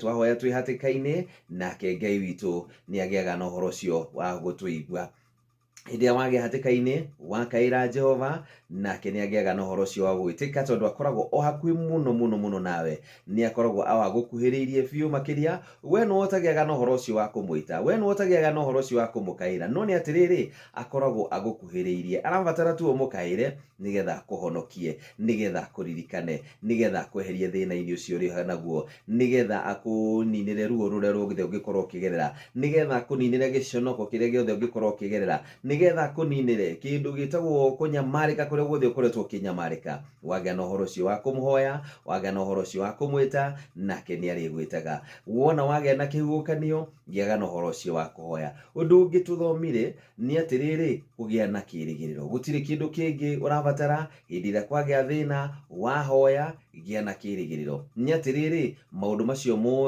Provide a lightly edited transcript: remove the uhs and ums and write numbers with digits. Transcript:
Twahoya twĩ hatĩka-inĩ, nake Ngai witũ nĩ agĩaga na ũhoro ũcio wa gũtũigua. Hĩndĩ ĩrĩa wagĩa hatĩka-inĩ, wakaĩra Jehova, nake nĩ agĩaga na ũhoro ũcio wa gũgwĩtĩka, tondũ akoragwo o hakuhĩ mũno mũno mũno nawe. Nĩ akoragwo o agũkuhĩrĩirie biũ makĩria. We nĩwe ũtagĩaga na ũhoro ũcio wa kũmwĩta, we nĩwe ũtagĩaga na ũhoro ũcio wa kũmũkaĩra, no nĩ atĩrĩrĩ, akoragwo agũkuhĩrĩirie. Arabatara tu ũmũkaĩre nĩgetha akũhonokie, nĩgetha akũririkane, nĩgetha akweherie thĩna-inĩ ũcio ũrĩ naguo, nĩgetha akũninĩre ruo rũrĩa ruothe ũngĩkorwo ũkĩgerera, nĩgetha akũninĩre gĩconoko kĩrĩa gĩothe ũngĩkorwo ũkĩgerera, nĩgetha akũninĩre kĩndũ gĩtagwo kũnyamarĩka kũrĩa guothe ũkoretwo ũkĩnyamarĩka. Wagĩa na ũhoro ũcio wa kũmũhoya, wagĩa na ũhoro ũcio wa kũmwĩta, nake nĩ arĩgwĩtaga. Wona wagĩa na kĩhuhũkanio, gĩaga na ũhoro ũcio wa kũhoya. Ũndũ ũngĩ tũthomire nĩ atĩrĩrĩ, kũgĩa na kĩrĩgĩrĩro. Gũtirĩ kĩndũ kĩngĩ ũrabatara hĩndĩ ĩrĩa kwagĩa thĩna, wahoya, gĩa na kĩrĩgĩrĩro. Nĩ atĩrĩrĩ, maũndũ macio mothe